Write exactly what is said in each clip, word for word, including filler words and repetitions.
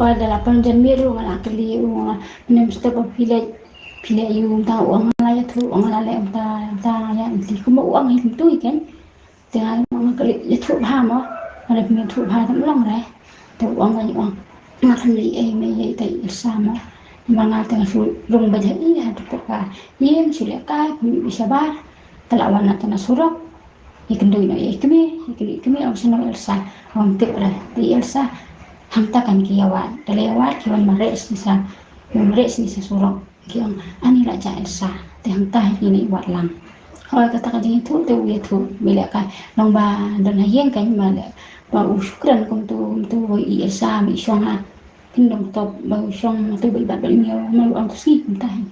Da la pynjan mir u nga la kylli u nga, mynne mynstep ba phi leit, phi leit ïa u, mynta u ong nga la ïathuh, u ong nga la leh mynta, mynta nga ïa ïathuh kumba u ong hi kumtu hi kan. Te nga ong nga kylli ïathuh bha mo. Nga la pynïathuh bha te ym long re. Te u ong nga, u ong nga kylli ei me ïa ita i Elsa mo. Namar nga te nga shu rung beit ha i ha depot ba ïeng shu lehkai pynmih beit shabar. Te la wan na tang na surok. Ïakynduh noh ïa i kmie, ïakynduh ïa i kmie, ong shano Elsa, ong tip re, te i Elsa, hangta kan ki ïa wad, da la ïa wad ki wan mareh shane sha, wan mareh shane sha surok, ki ong, ani la jah Elsa, te hangta hi kine i wad lang. Hooid kata ka jingïathuh, te u ïathuh, me lehkai, long ba don ha ïing kan, ba leh, ba u shu kren kumtu, kumtu, ba i Elsa, ba i shong ha, kin dang top, ba u shong, kumtu, ba i bat, ba i miaw, ma u ong tu sngi, kumta hi.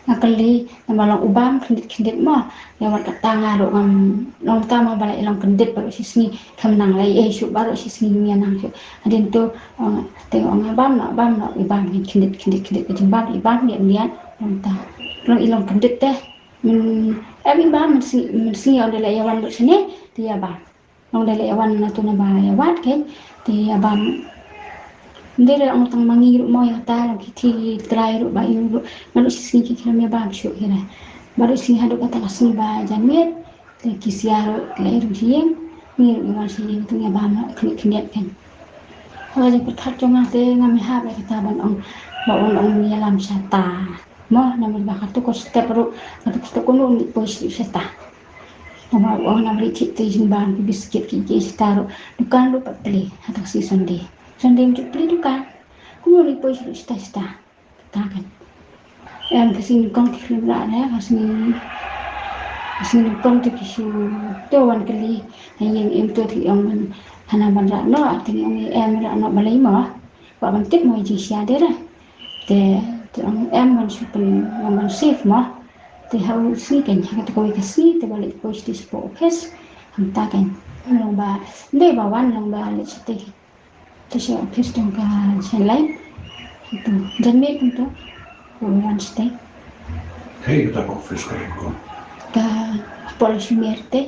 Nga kylli, namar long u bam khyndiat khyndiat mo. Ïa wat kata nga ruh ngam long ta mo ba la i long khyndiat baroh shi sngi. Kham nang la i ei shuh baroh shi sngi ngam ïa nang shuh. Hadien to, ong, te ong nga bam noh, bam noh, i bam khyndiat khyndiat khyndiat ka jingbam, i bam diat diat. Long ta. Long i long khyndiat te. Em i bam mynsngi, mynsngi ong da la ïa wan lut shane, te ïa bam. Long da leh wan na tu na ba ïa wad kein, te ïa bam. Ym dei re ong tang ma ngi ruh mo ïa ta long ki thie ki trai ruh ba ïa ruh. Baroh shi sngi ki khlem ïa bam shuh ki re. Baroh shi sngi haduh kata ka sngi ba jan miet, te ki sia ruh ki la ïa rung shi ïing, ngi ruh ngi wan shi ïing tu ïa bam khyndiat khyndiat kein. Hooid jingpyrkhat jong nga te ngam ïahap ïa kata ban ong, ba ong ong ïalam sha ta. Mo, namar ba katto ka step ruh, katto ka step kumno ngi poi sha ta. Namar u ong namar i thik te jingbam ki biskit ki ki sha ta ruh. Dukan ruh pat plie, ha ta ka sngi Sunday. Sunday mut plie dukan. Kumno ngi poi sha ta sha ta. Ta kan. Em ka sngi nyngkong ki khlem lah ne, ka sngi, ka sngi nyngkong te ki shu, te wan kylli. Ha ïing em to te ong ban, hana ban rah noh, te ong em rah noh balei mo. Kwah ban tip mo i jingshisha de re. Te, te ong em ban shu pyn, ong ban save mo. Te ha u sngi kein, ha kata kawei ka sngi, te ba leit poi shatei shapoh office. Hangta kein. Long ba, ym dei ba wan long ba leit shatei. Te sha office jong ka Shanlei. Te, jan miet kumto. Wan shatei. Hei, kata ka office ka ïa ko. Ka, hapoh la shu miet te.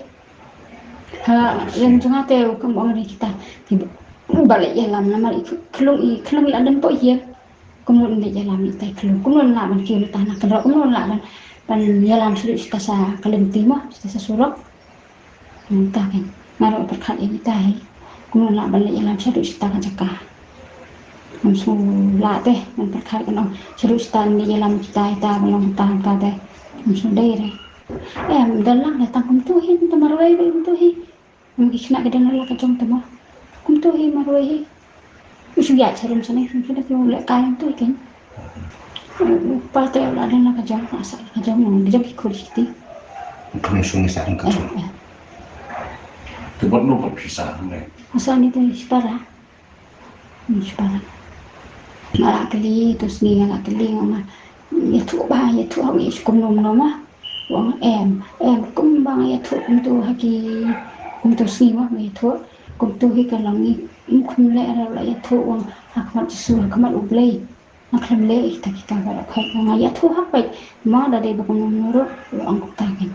Ha, ïa jong nga te u kam ong ri kita. Te ba leit ïalam namar i khlung i khlung i la don poh ïing. Kumno leit ïalam ita i khlung. Kumno lah ban kiew ita na kynroh. Kumno lah ban, ban ïalam shaduh sha ka lynti mo, sha surok. Nangta kein. Nga ruh pyrkhat ïa kita hi. Kumno lah ban leit ïalam shaduh sha ka jaka. Ngam sngewlah te, ngan pyrkhat kan ong. Shaduh sha ïalam kita ita ban long kita te. Ngam sngewdei re. Em, don lang da tang kumtu hi, kumtu marwei, kumtu hi. Kum ki khynnah ki don la ka jong te mo. Kumtu hi marwei hi. U shu ïaid sharum shane, sharum shane ki lehkai kumtu hi kein. U pa te la don la ka jong, la sah la ka jong, la jong ki khun ki kti. Kum shu ngi sah ka jong. Te bad no bad phi sah ne? Sah ni te shipara. Shipara. Nga la kylli, tu sngi nga la kylli, nga ma, ïathuh ba, ïathuh ha u, ïathuh kumno kumno ma. U ong em, em, kumba nga ïathuh kumtu ha ki, kumtu sngi ma, nga ïathuh, kumtu hi ka long ngi, ym kham leh re la ïathuh, u ong ha khmat Jisu, ha khmat U Blei. Nga khlem leh ïa kita kita baroh khoit, nga ïathuh hok beit, ma da dei ba kumno kumno ruh, u ong kumta kein.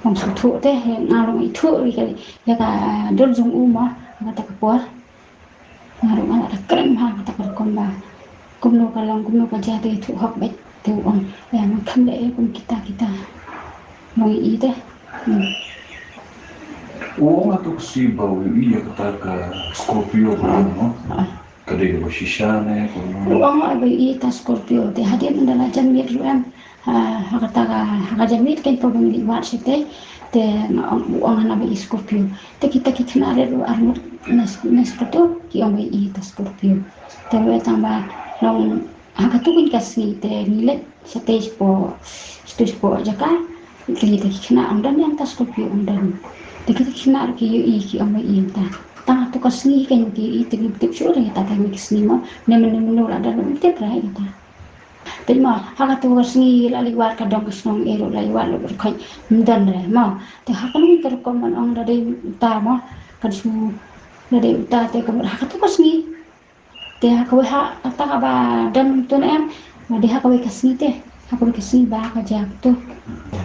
Ym sngewthuh te, nga ruh nga ithuh, ïa ka, ïa ka dur jong u ma, ha kata ka por. Nga ruh nga la da kren ha kata ka rukom ba kumno ka long, kumno ka jia te ithuh hok beit te u ong. Ïa, ngam kham leh ïa kum kita kita. Long i te. Hmm. U ong ha tu ka sngi ba u ïohi ïa kata ka Scorpio ba long, no? Ah. Ka dei kaba shisha ne, kumno? U ong ba ïohi ïa ta Scorpio te hadien ynda la jan miet ruh em. Ha, ha kata ka, ha ka jan miet kein por ba ngi leit wad shatei, te nga ong, u ong hana ba i Scorpio. Te kita ki khynnah rit ruh arngut na, na Scorpio, ki ong ba i ta Scorpio. Te ruh tang ba long ha katu kein ka sngi te ngi leit shatei shapoh, shatei shapoh jaka, ki leit te ki khynnah ong don ïa ta Scorpio ong don. Te kita ki khynnah ruh ki ïohi ki ong ba i ta. Tang hatu ka sngi kein ki ïohi te ngim tip shuh re ta ka sngi mo. Ne mynno mynno la don ngim tip re ïa ta. Te mo, ha katu ka sngi la leit wad ka dong ka shnong eh ruh la leit wad ruh ruh khoit ym don re mo. Te ha kano ka rukom ban ong da dei uta mo, kan shu da dei uta te ka mut ha katu ka sngi. Te ha kawei ha kata kaba don tu ne em, la dei ha kawei ka sngi te, ha kawei ka sngi ba ka jia tu.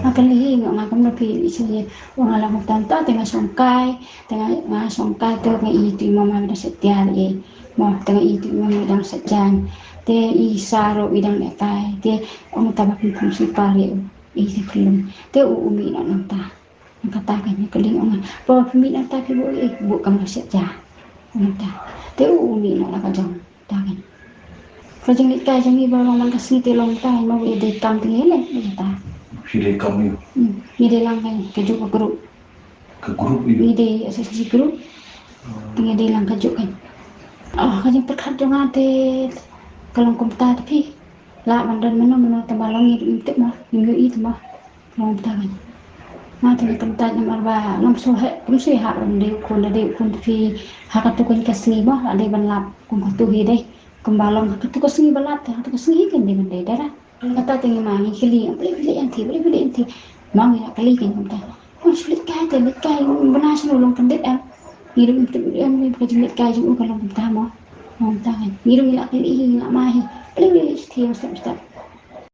Nga kylli hi nga kumno phi ïohi, nga la kumta te nga shong kai, te nga, nga shong kai tu nga ïohi tu i mama da shet tiar ïa. Mo tang i tu ma ngi dang sa jan. Te i sa ro i dang ne tai. Te ong ta ba pun pun si pare u. I te khulum. Te u u mi na nang ta. Nang kata kan ni keling ong. Ba pun mi nang ta ki bu i bu kam sa ja. Nang ta. Te u u mi na ka jong. Ta kan. Ka jong ni kai jong i ba long man ka si te long ta ma u i de kam te ngi le. Nang ta. Shi le kam ni. Hmm. Ngi de lang kan ka ju ka group. Ka group i. Ngi de S S G group. Te ngi de lang ka ju kan. Oh, ka jingpyrkhat jong nga te ka long kumta te phi. La ban don mano mano te ba long ngi im tip ma, ngi i te ma. Long kumta kan. Nga te ngi kumta nam arba ngam so he, kum si ha ram de kun de kun te phi. Ha ka tu kan ka sngi ma, ha de ban lap kum ka tu hi de. Kumba long ha ka tu ka sngi ba lap te, ha tu ka sngi kan de ban de dara. Kata te ngi ma ngi kylli, peli peli anti, peli peli anti. Ma ngi la kylli kan kumta. Kon sulit kai te, lit kai bana sinu long kan det em. Ngi dum te em ngi ka jinglit kai jing u ka long kumta mo. Long kumta kan. Ngi dum ngi la kylli ngi la ma hi. Peli peli anti ma step step.